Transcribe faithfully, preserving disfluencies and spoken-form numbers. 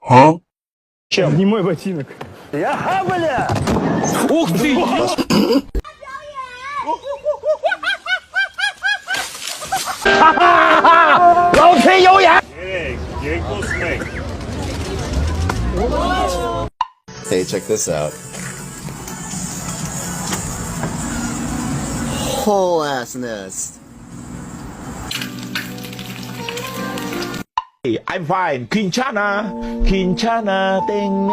Huh? Чем? Обнимай ботинок. Я, бля! Ух ты! 老天有眼！ Hey, hey, go snake. Hey, check this out. Whole ass nest. I'm fine. Kinchana. Kinchana. Ting.